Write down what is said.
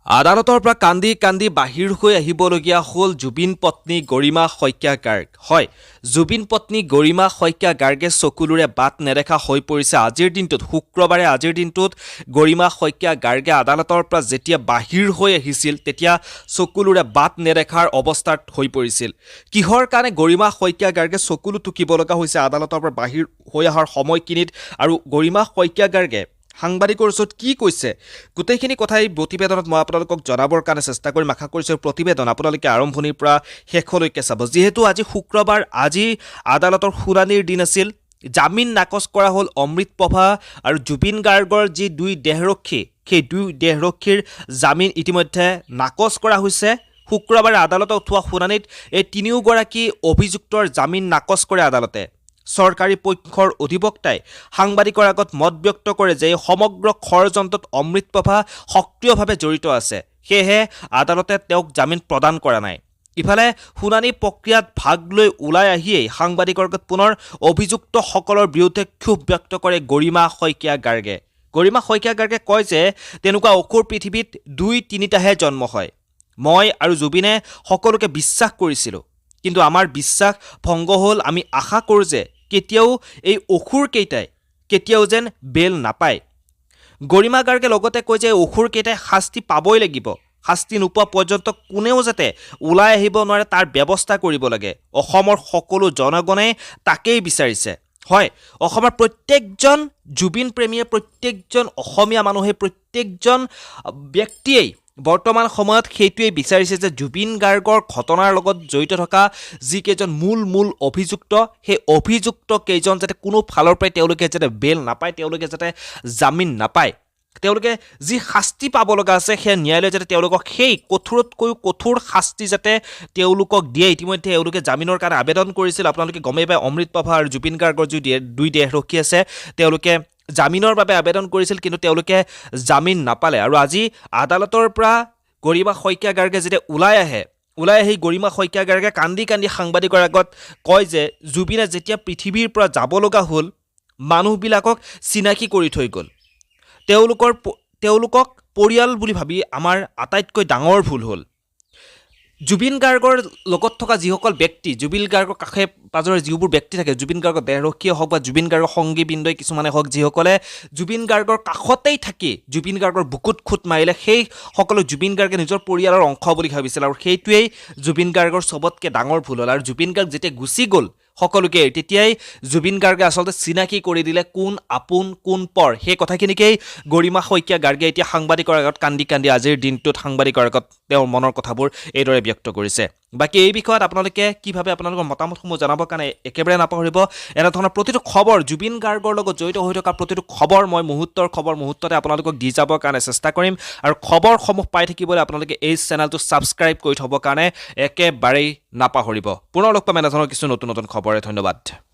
আদালতৰ পৰা কান্দি কান্দি বাহিৰ হৈ আহিবলগীয়া হ'ল জুবিন পত্নী গৰিমা শইকীয়া গাৰ্গ। হয়, জুবিন পত্নী গৰিমা শইকীয়া গাৰ্গে চকুলোৰে বাট নেদেখা হৈ পৰিছে আজিৰ দিনটোত। শুক্ৰবাৰে আজিৰ দিনটোত গৰিমা শইকীয়া গাৰ্গে আদালতৰ পৰা যেতিয়া বাহিৰ হৈ আহিছিল, তেতিয়া চকুলোৰে বাট নেদেখাৰ অৱস্থাত হৈ পৰিছিল। কিহৰ কাৰণে গৰিমা শইকীয়া গাৰ্গে চকুলো টুকিব লগা হৈছে আদালতৰ পৰা বাহিৰ হৈ অহাৰ সময়খিনিত আৰু গৰিমা শইকীয়া গাৰ্গে সাংবাদিকৰ ওচৰত কি কৈছে, গোটেইখিনি কথা এই প্ৰতিবেদনত মই আপোনালোকক জনাবৰ কাৰণে চেষ্টা কৰিম। আশা কৰিছোঁ প্ৰতিবেদন আপোনালোকে আৰম্ভণিৰ পৰা শেষলৈকে চাব। যিহেতু আজি শুক্ৰবাৰ, আজি আদালতৰ শুনানিৰ দিন আছিল। জামিন নাকচ কৰা হ'ল অমৃত প্ৰভা আৰু জুবিন গাৰ্গৰ যি দুই দেহৰক্ষী, সেই দুই দেহৰক্ষীৰ জামিন ইতিমধ্যে নাকচ কৰা হৈছে। শুক্ৰবাৰে আদালতত হোৱা শুনানিত এই তিনিওগৰাকী অভিযুক্তৰ জামিন নাকচ কৰে আদালতে। চৰকাৰী পক্ষৰ অধিবক্তাই সাংবাদিকৰ আগত মত ব্যক্ত কৰে যে এই সমগ্ৰ ষড়যন্ত্ৰত অমৃত প্ৰভা সক্ৰিয়ভাৱে জড়িত আছে, সেয়েহে আদালতে তেওঁক জামিন প্ৰদান কৰা নাই। ইফালে শুনানি প্ৰক্ৰিয়াত ভাগ লৈ ওলাই আহিয়েই সাংবাদিকৰ আগত পুনৰ অভিযুক্তসকলৰ বিৰুদ্ধে ক্ষোভ ব্যক্ত কৰে গৰিমা শইকীয়া গাৰ্গে। গৰিমা শইকীয়া গাৰ্গে কয় যে তেনেকুৱা অসুৰ পৃথিৱীত দুই তিনিটাহে জন্ম হয়। মই আৰু জুবিনে সকলোকে বিশ্বাস কৰিছিলোঁ, কিন্তু আমাৰ বিশ্বাস ভংগ হ'ল। আমি আশা কৰোঁ যে কেতিয়াও এই অসুৰকেইটাই কেতিয়াও যেন বেল নাপায়। গৰিমা গাৰ্গে লগতে কয় যে অসুৰকেইটাই শাস্তি পাবই লাগিব। শাস্তি নোপোৱা পৰ্যন্ত কোনেও যাতে ওলাই আহিব নোৱাৰে, তাৰ ব্যৱস্থা কৰিব লাগে। অসমৰ সকলো জনগণে তাকেই বিচাৰিছে। হয়, অসমৰ প্ৰত্যেকজন জুবিন প্ৰেমীয়ে, প্ৰত্যেকজন অসমীয়া মানুহে, প্ৰত্যেকজন ব্যক্তিয়েই বৰ্তমান সময়ত সেইটোৱেই বিচাৰিছে যে জুবিন গাৰ্গৰ ঘটনাৰ লগত জড়িত থকা যিকেইজন মূল মূল অভিযুক্ত, সেই অভিযুক্ত কেইজন যাতে কোনো ফালৰ পৰাই তেওঁলোকে যাতে বেল নাপায়, তেওঁলোকে যাতে জামিন নাপায়, তেওঁলোকে যি শাস্তি পাব লগা আছে সেই ন্যায়ালয়ে যাতে তেওঁলোকক সেই কঠোৰতকৈও কঠোৰ শাস্তি যাতে তেওঁলোকক দিয়ে। ইতিমধ্যে এওঁলোকে জামিনৰ কাৰণে আবেদন কৰিছিল। আপোনালোকে গমেই পায়, অমৃত প্ৰভা আৰু জুবিন গাৰ্গৰ যি দুই দেহৰক্ষী আছে, তেওঁলোকে জামিনৰ বাবে আবেদন কৰিছিল, কিন্তু তেওঁলোকে জামিন নাপালে। আৰু আজি আদালতৰ পৰা গৰিমা শইকীয়া গাৰ্গে যেতিয়া ওলাই আহে, ওলাই আহি গৰিমা শইকীয়া গাৰ্গে কান্দি কান্দি সাংবাদিকৰ আগত কয় যে জুবিনে যেতিয়া পৃথিৱীৰ পৰা যাব লগা হ'ল, মানুহবিলাকক চিনাকি কৰি থৈ গ'ল। তেওঁলোকক পৰিয়াল বুলি ভাবি আমাৰ আটাইতকৈ ডাঙৰ ভুল হ'ল। জুবিন গাৰ্গৰ লগত থকা যিসকল ব্যক্তি, জুবিন গাৰ্গৰ কাষে পাজৰে যিবোৰ ব্যক্তি থাকে, জুবিন গাৰ্গৰ দেহৰক্ষীয়ে হওক বা জুবিন গাৰ্গৰ সংগীবৃন্দই কিছুমানে হওক, যিসকলে জুবিন গাৰ্গৰ কাষতেই থাকি জুবিন গাৰ্গৰ বুকুত খুট মাৰিলে, সেই সকলো জুবিন গাৰ্গে নিজৰ পৰিয়ালৰ অংশ বুলি ভাবিছিল আৰু সেইটোৱেই জুবিন গাৰ্গৰ চবতকৈ ডাঙৰ ভুল হ'ল। আৰু জুবিন গাৰ্গ যেতিয়া গুচি গ'ল সকলোকে, তেতিয়াই জুবিন গাৰ্গে আচলতে চিনাকি কৰি দিলে কোন আপোন কোন পৰ। সেই কথাখিনিকেই গৰিমা শইকীয়া গাৰ্গে এতিয়া সাংবাদিকৰ আগত কান্দি কান্দি আজিৰ দিনটোত সাংবাদিকৰ আগত তেওঁৰ মনৰ কথাবোৰ এইদৰে ব্যক্ত কৰিছে। বাকী এই বিষয়ত আপোনালোকে কি ভাবে, আপোনালোকৰ মতামতসমূহ জনাবৰ কাৰণে একেবাৰে নাপাহৰিব। এনেধৰণৰ প্ৰতিটো খবৰ, জুবিন গাৰ্গৰ লগত জড়িত হৈ থকা প্ৰতিটো খবৰ মই মুহূৰ্তৰ খবৰ মুহূৰ্ততে আপোনালোকক দি যাবৰ কাৰণে চেষ্টা কৰিম। আৰু খবৰসমূহ পাই থাকিবলৈ আপোনালোকে এই চেনেলটো ছাবস্ক্ৰাইব কৰি থ'বৰ কাৰণে একেবাৰেই নাপাহৰিব। পুনৰ লগ পাম এনেধৰণৰ কিছু নতুন নতুন খবৰে। ধন্যবাদ।